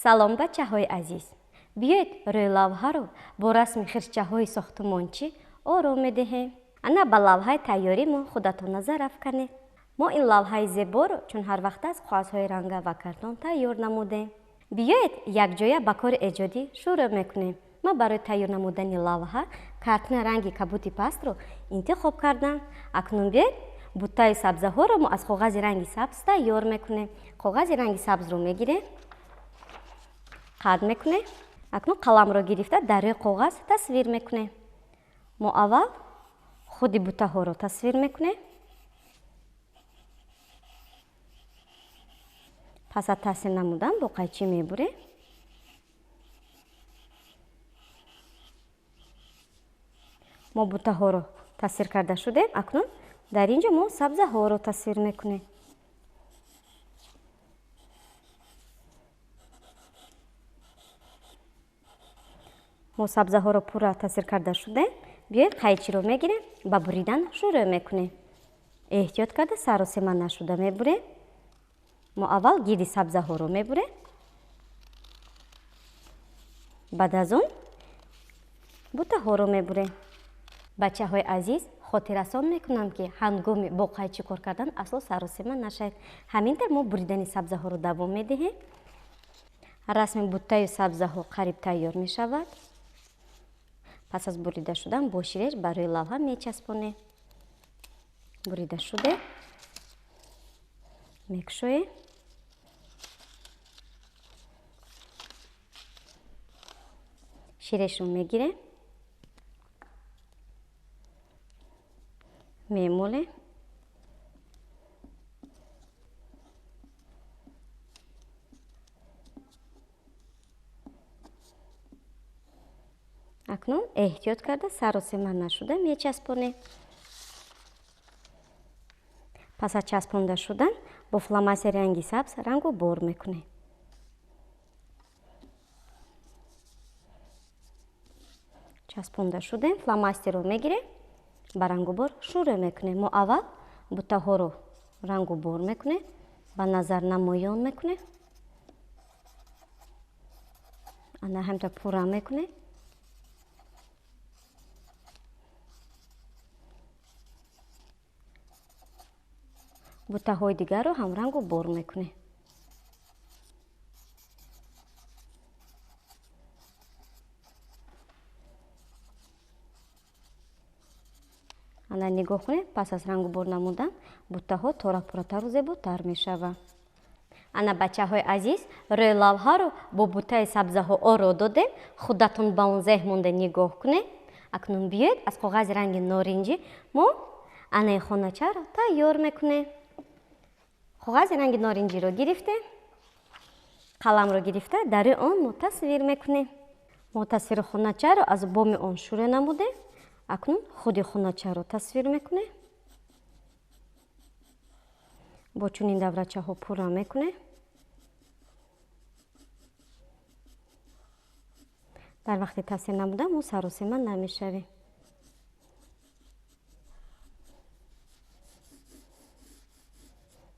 Салом, бачаҳои азиз! Биёед рӯи лавҳаро бо расми хирчаҳои сохтумончӣ ором медиҳем. Ана ба лавҳаи тайёрӣ мо худатон назар афканед. Мо ин лавҳаи зеборо чун ҳар вақт аз коғазҳои ранга ва картон тайёр намудем. Биёед якҷоя ба кори эҷодӣ шурӯъ мекунем. Ман барои тайёр намудани лавҳа картони ранги кабути пастро интихоб кардам. Акнун биёед буттаи сабзаҳоро мо аз коғази ранги сабз тайёр мекунем. Коғази ранги сабзро мегирем, қад мекунем. Акнун қаламро гирифта дар рӯи коғаз тасвир мекунем. Мо аввал худи буттаҳоро тасвир мекунем. Пас аз тасвир намудан бо қайчӣ мебурем. Мо буттаҳоро тасвир карда шудем. Акнун дар ин ҷо мо сабзаҳоро тасвир мекунем. Мо сабзаҳоро пурра тасвир карда шудем. Биёед қайчиро мегирем, ба буридан шурӯъ мекунем. Эҳтиёт карда саросема нашуда мебурем. Мо аввал гирди сабзаҳоро мебурем. Баъд аз он буттаҳоро мебурем. Бачаҳои азиз, хотиррасон мекунам, ки ҳангоми бо қайчӣ кор кардан асло саросема нашавед. Ҳамин тавр мо буридани сабзаҳоро давом медиҳем. Расми буттаю сабзаҳо қариб тайёр мешавад. Пас аз бурида шудан бо ширеш барои лавҳа мечаспонем. Бурида шуде мекушоем. Ширешро мегирем, мемолем. Акнун эҳтиёт карда саросема нашуда мечаспонем. Пас аз часпонда шудан бо фломастери ранги сабз рангу бор мекунем. Часпонда шудем, фломастерро мегирем, ба рангубор шурӯъ мекунем. Мо аввал буттаҳоро рангубор мекунем, ба назар намоён мекунем. Ана ҳамта пурра мекунем. Буттаҳои дигарро ҳам рангу бор мекунем. Ана нигоҳ кунед, пас аз рангу бор намудан буттаҳо тора пурратару зеботар мешаванд. Ана бачаҳои азиз, рӯи лавҳаро бо буттаи сабзаҳо оро додем. Худатон ба он зеҳн монда нигоҳ кунед. Акнун биёед аз коғази ранги норинҷӣ мо анаи хоначаро тайёр мекунем. Коғази ранги норинҷиро гирифтем, қаламро гирифта дар рӯи он мо тасвир мекунем. Мо тасвири хоначаро аз боми он шурӯъ намудем. Акнун худи хоначаро тасвир мекунем. Бо чунин даврачаҳо пурра мекунем. Дар вақти тасвир намудан мо саросема намешавем.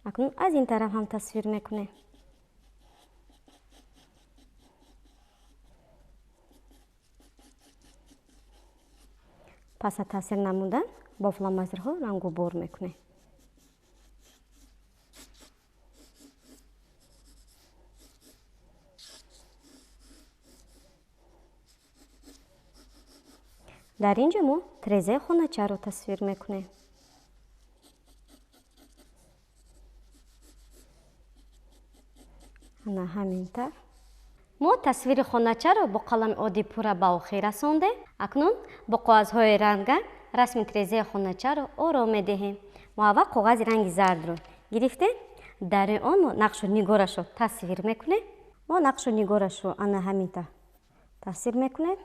Акнун аз ин тараф ҳам тасвир мекунем. Пас аз тасвир намудан бо фломастерҳо рангубор мекунем. Дар ин ҷо мо трезаи хоначаро тасвир мекунем. Ана ҳамин тавр. Мо тасвири хоначаро бо қалами оддӣ пурра ба охир расондем. Акнун бо коғазҳои ранга расми трезаи хоначаро оро медиҳем. Мо аввал коғази ранги зардро гирифтем. Дар рӯи он мо нақшу нигорашро тасвир мекунем. Мо нақшу нигорашро ана ҳамин тавр тасвир мекунем.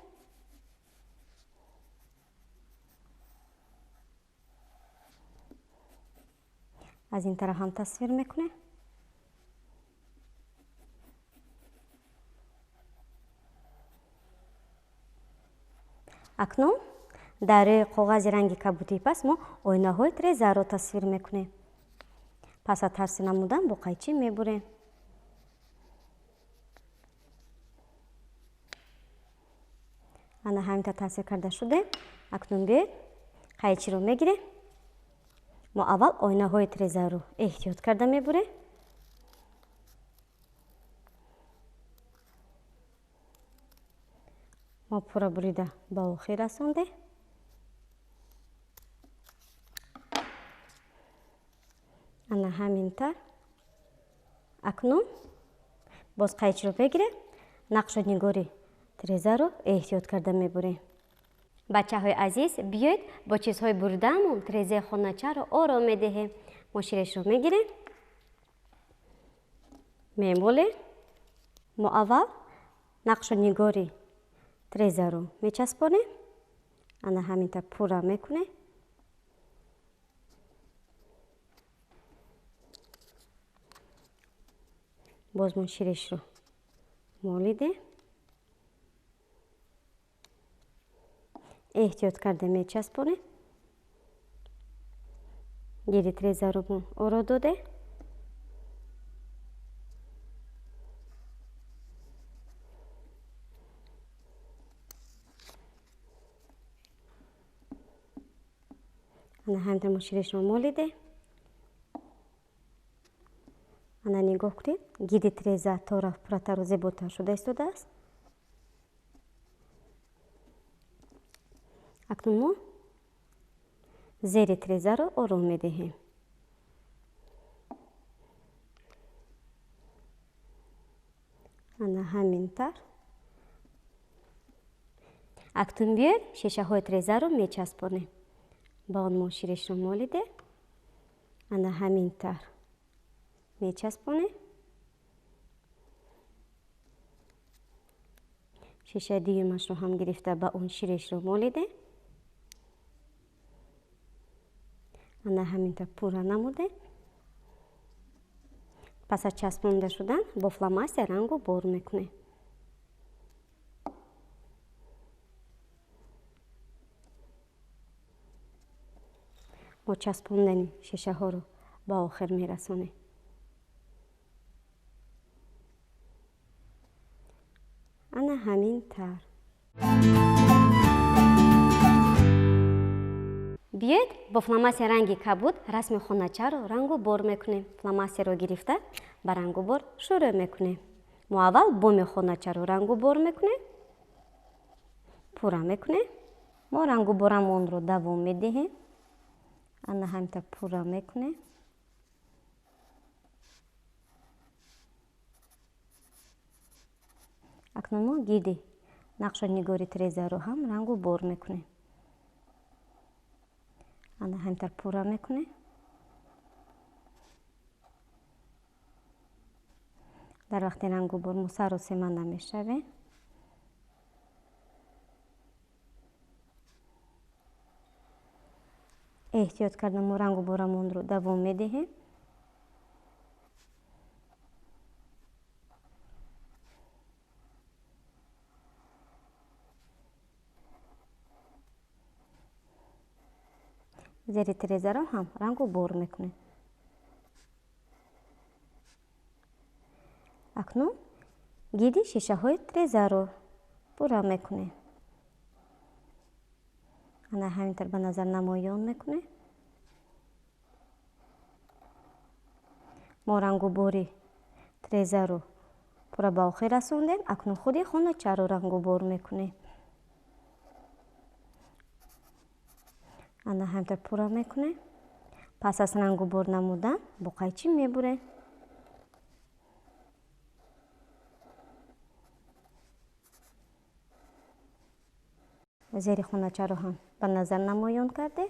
Аз ин тараф ҳам тасвир мекунем. Акнун дар рӯи коғази ранги кабутии паст мо оинаҳои трезаро тасвир мекунем. Пас аз тасвир намудан бо қайчӣ мебурем. Ана ҳаминтар тасвир карда шудем. Акнун биёед қайчиро мегирем. Мо аввал оинаҳои трезаро эҳтиёт карда мебурем. Мо пурра бурида ба охир расондем. Ана ҳаминтар. Акнун боз қайчиро мегирем, нақшу нигори трезаро эҳтиёт карда мебурем. Бачаҳои азиз, биёед бо чизҳои буридаамон трезаи хоначаро ором медиҳем. Мо ширешро мегирем, мемолем. Мо аввал нақшу нигори трезаро мечаспонем. Ана ҳаминтар пурра мекунем. Боз мо ширешро молидем. Эҳтиёт карда мечаспонем. Гири трезаро мо оро додем. Ана ҳаминтар мо ширешро молидем. Ана нигоҳ кунед, гиди треза то рафт пурратару зеботар шуда истодааст. Акнун мо зери трезаро ором медиҳем. Ана ҳаминтар. Акнун биёед шишаҳои трезаро мечаспонем. Ба он мо ширешро молидем. Ана ҳаминтар мечаспонем. Шишаи дуюмашро ҳам гирифта ба он ширешро молидем. Ана ҳаминтар пурра намудем. Пас аз часпонда шудан бо фломастер рангу бор мекунем. Мо часпондани шишаҳоро ба охир мерасонем. Ана ҳамин тавр. Биёед бо фломастер ранги кабуд расми хоначаро рангу бор мекунем. Фломастерро гирифта ба рангу бор шурӯъ мекунем. Мо аввал боми хоначаро рангу бор мекунем, пурра мекунем. Мо рангу борамонро давом медиҳем. Ана ҳаминтар пурра мекунем. Акнун мо гирди нақшу нигори трезаро ҳам рангу бор мекунем. Ана ҳаминтар пурра мекунем. Дар вақти рангу бор мо саросема намешавем. Эҳтиёт карда мо рангу борамонро давом медиҳем. Зери трезаро ҳам рангу бор мекунем. Акнун гирди шишаҳои трезаро пурра мекунем. Ана ҳаминтар ба назар намоён мекунем. Мо рангубори трезаро пурра ба охир расондем. Акнун худи хоначаро рангубор мекунем. Ана ҳаминтар пурра мекунем. Пас аз рангубор намудан бо қайчи мебурем. Зери хоначаро ҳам ба назар намоён кардем.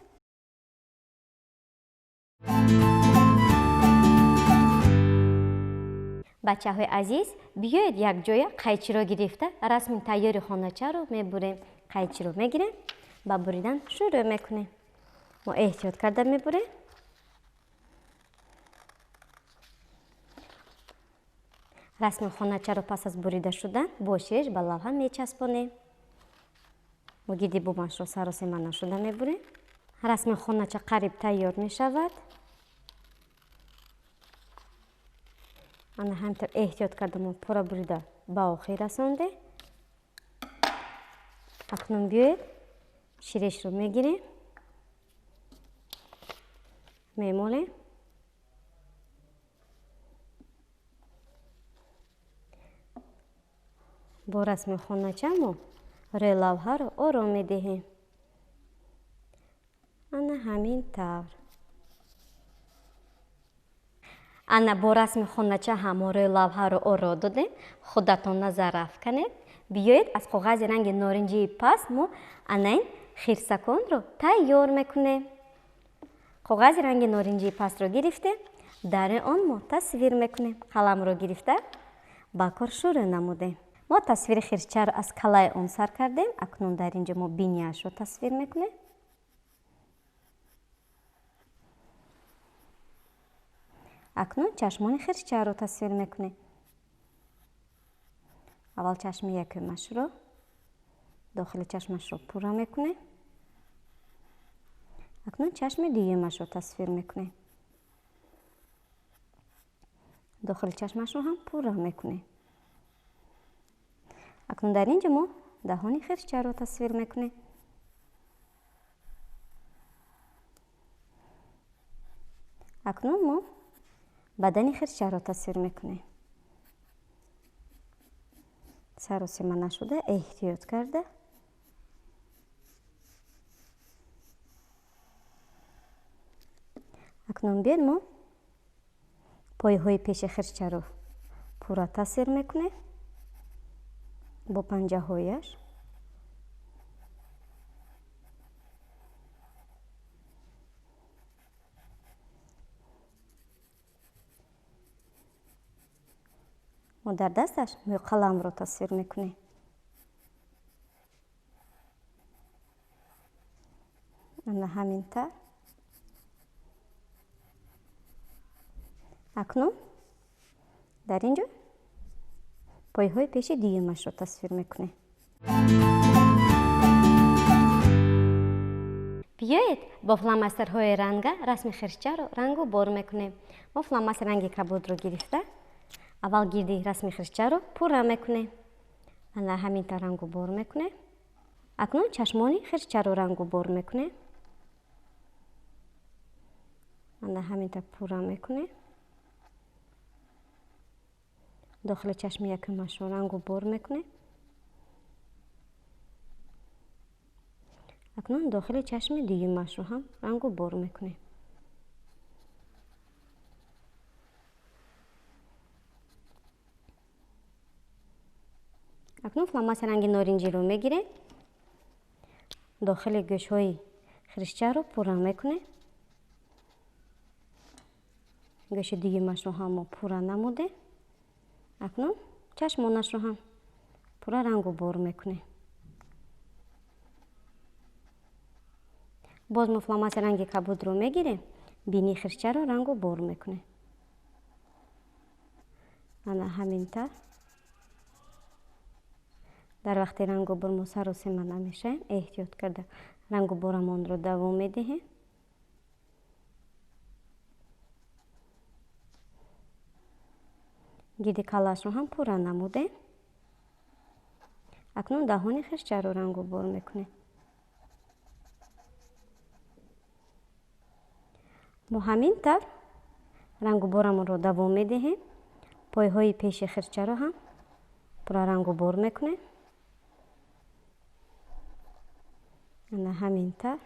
Бачаҳои азиз, биёед якҷоя қайчиро гирифта расми тайёри хоначаро мебурем. Қайчиро мегирем, ба буридан шурӯъ мекунем. Мо эҳтиёт карда мебурем. Расми хоначаро пас аз бурида шудан бо ширеш ба лавҳа мечаспонем. Мо гирди бумашро саросема нашуда мебурем. Расми хонача қариб тайёр мешавад. Ана ҳаминтар эҳтиёт карда мо пурра бурида ба охир расондем. Акнун биёед ширешро мегирем, мемолем. Бо расми хонача мо рӯи лавҳаро ором медиҳем. Ана ҳамин тавр. Ана бо расми хонача ҳам мо рӯи лавҳаро оро додем. Худатон назар афканед. Биёед аз коғази ранги норинҷии паст мо ана ин хирсаконро тайёр мекунем. Коғази ранги норинҷии пастро гирифтем, дар он мо тасвир мекунем. Қаламро гирифта ба кор шурӯъ намудем. Мо тасвири хирчаро аз калаи он сар кардем. Акнун дар инҷо мо бинияшро тасвир мекунем. Акнун чашмони хирчаро тасвир мекунем. Аввал чашми якумашро, дохили чашмашро пурра мекунем. Акнун чашми дуюмашро тасвир мекунем. Дохили чашмашро ҳам пурра мекунем. Акнун дар инҷо мо даҳони хирчаро тасвир мекунем. Акнун мо бадани хирчаро тасвир мекунем. Саросима нашуда эҳтиёт карда акнун биёед мо пойҳои пеши хирчаро пурра тасвир мекунем бо панҷаҳояш. Мо дар дасташ мӯйқаламро тасвир мекунем. Ана ҳамин тавр. Акнун дар инҷо пойҳои пеши дуюмашро тасвир мекунем. Биёед бо фломастерҳои ранга расми хирчаро рангу бор мекунем. Мо фломастер ранги кабудро гирифта аввал гирди расми хирчаро пурра мекунем. Ана ҳамин тавр рангу бор мекунем. Акнун чашмони хирчаро рангу бор мекунем. Ана ҳамин тавр пурра мекунем. Дохили чашми якумашро рангу бор мекунем. Акнун дохили чашми дуюмашро ҳам рангу бор мекунем. Акнун фломастер ранги норинҷиро мегирем. Дохили гӯшҳои хирчаро пурра мекунем. Гӯши дуюмашро ҳам мо пурра намудем. Акнун чашмонашро ҳам пурра рангу бор мекунем. Боз мо фломастер ранги кабудро мегирем. Бинии хирчаро рангу бор мекунем. Ана ҳамин тавр. Дар вақти рангу бор мо саросима намешавем, эҳтиёт карда рангу борамонро давом медиҳем. Гирди калаашро ҳам пурра намудем. Акнун даҳони хирчаро рангу бор мекунем. Мо ҳамин тавр рангу борамонро давом медиҳем. Пойҳои пеши хирчаро ҳам пурра рангу бор мекунем. Ана ҳамин тавр.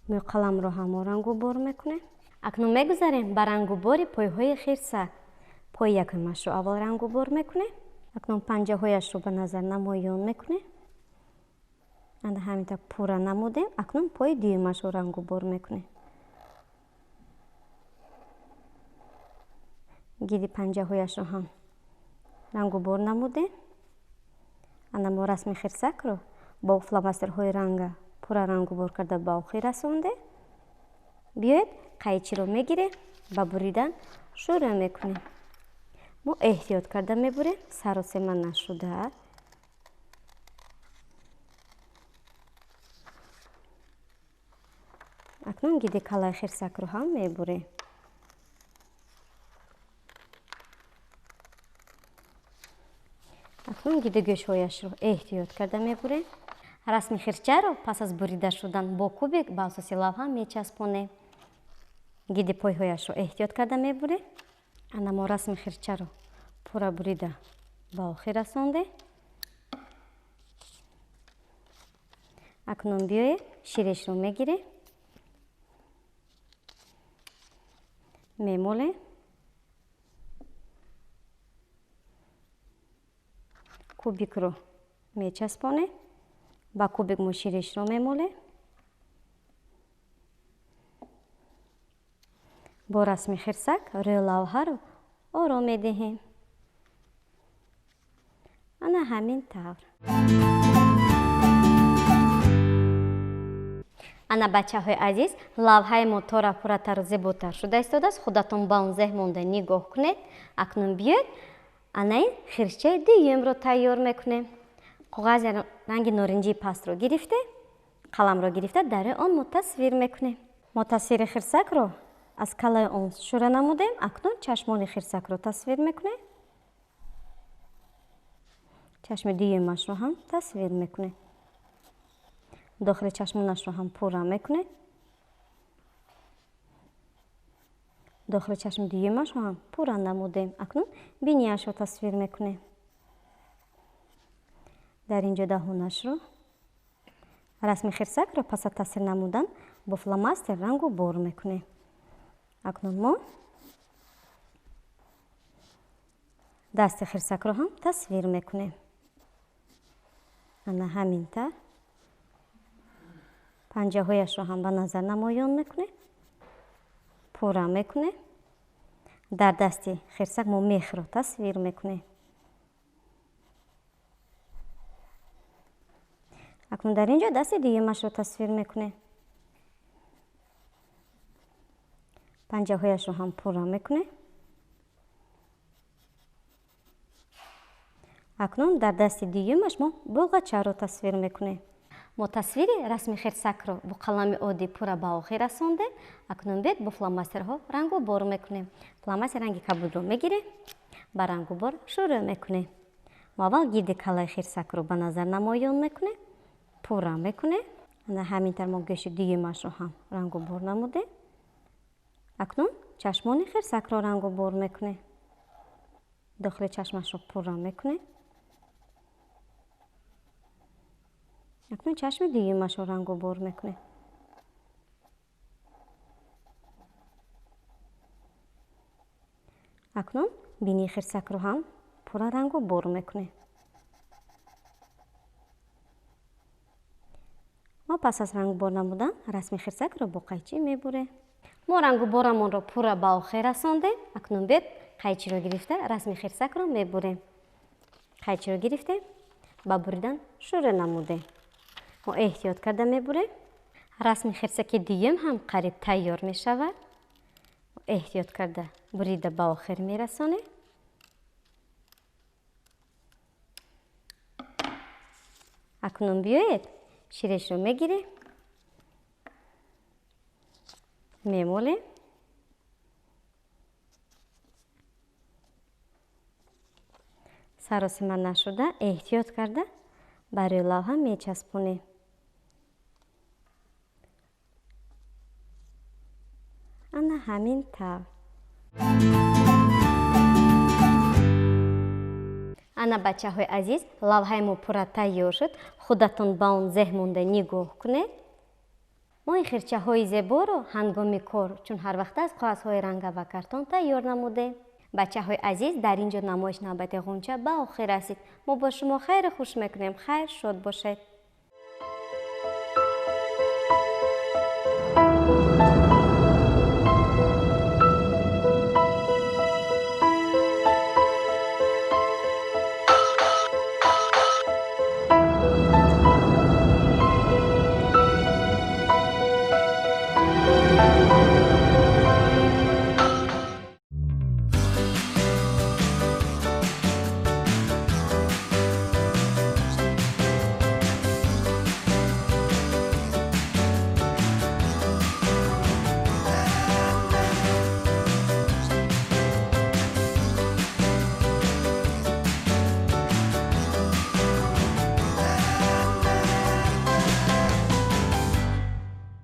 Мӯйқаламро ҳам мо рангу бор мекунем. Акнун мегузарем ба рангубори пойҳои хирсак. Пои якумашро аввал рангубор мекунем. Акнун панҷаҳояшро ба назар намоён мекунем. Ана ҳамин тавр пурра намудем. Акнун пои дуюмашро рангубор мекунем. Гирди панҷаҳояшро ҳам рангубор намудем. Ана мо расми хирсакро бо фломастерҳои ранга пурра рангубор карда ба охир расондем. Биёед қайчиро мегирем, ба буридан шурӯъ мекунем. Мо эҳтиёт карда мебурем, саросема нашуда. Акнун гирди калаи хирсакро ҳам мебурем. Акнун гиди гӯшҳояшро эҳтиёт карда мебурем. Расми хирчаро пас аз бурида шудан бо кубик ба асоси лавҳа мечаспонем. Гиди пойҳояшро эҳтиёт карда мебурем. Ана мо расми хирчаро пурра бурида ба охир расондем. Акнун биёед ширешро мегирем, мемолем. Кубикро мечаспонем. Ба кубик мо ширешро мемолем. Бо расми хирсак рӯи лавҳаро оро медиҳем. Ана ҳамин тавр. Ана бачаҳои азиз, лавҳаи мо тора пурратару зеботар шуда истодааст. Худатон ба он зеҳ монда нигоҳ кунед. Акнун биёед ана ин хирчаи дуюмро тайёр мекунем. Коғази ранги норинҷии пастро гирифте, қаламро гирифта дар рӯи он мо тасвир мекунем. Мо тасвири хирсакро аз калаи он шура намудем. Акнун чашмони хирсакро тасвир мекунем. Чашми дуюмашро ҳам тасвир мекунем. Дохили чашмонашро ҳам пурра мекунем. Дохили чашми дуюмашро ҳам пурра намудем. Акнун бинияшро тасвир мекунем. Дар ин ҷо даҳонашро. Расми хирсакро пас аз тасвир намудан бо фломастер рангу бор мекунем. Акнун мо дасти хирсакро ҳам тасвир мекунем. Ана ҳамин тавр. Панҷаҳояшро ҳам ба назар намоён мекунем, пурра мекунем. Дар дасти хирсак мо мехро тасвир мекунем. Акнун дар ин ҷо дасти дуюмашро тасвир мекунем. Панҷаҳояшро ҳам пурра мекунем. Акнун дар дасти дуюмаш мо булғачаро тасвир мекунем. Мо тасвири расми хирсакро бо қалами оддӣ пурра ба охир расондем. Акнун биёед бо фломастерҳо рангу бор мекунем. Фломастер ранги кабудро мегирем, ба рангу бор шурӯъ мекунем. Мо аввал гирди калаи хирсакро ба назар намоён мекунем, пурра мекунем. Ана ҳамин тавр мо гӯши дуюмашро ҳам рангу бор намудем. Акнун чашмони хирсакро рангу бор мекунем. Дохили чашмашро пурра мекунем. Акнун чашми дуюмашро рангу бор мекунем. Акнун бинии хирсакро ҳам пурра рангу бор мекунем. Мо пас аз рангбор намудан расми хирсакро бо қайчӣ мебурем. Мо рангуборамонро пурра ба охир расондем. Акнун биёед қайчиро гирифта расми хирсакро мебурем. Қайчиро гирифтем, ба буридан шурӯъ намудем. Мо эҳтиёт карда мебурем. Расми хирсаки дуюм ҳам қариб тайёр мешавад. Эҳтиёт карда бурида ба охир мерасонем. Акнун биёед ширешро мегирем, мемолем. Саросима нашуда эҳтиёт карда ба рӯи лавҳа мечаспонем. Ана ҳамин тавр. Ана бачаҳои азиз, лавҳаи мо пурра тайёр шуд. Худатон ба он зеҳ монда нигоҳ кунед. Мо ин хирчаҳои зеборо ҳангоми кор, чун ҳар вақт аз коғазҳои ранга ва картон тайёр намудем. Бачаҳои азиз, дар ин ҷо намоиш навбати ғунча ба охир расид. Мо бо шумо хайру хуш мекунем. Хайр, шод бошед.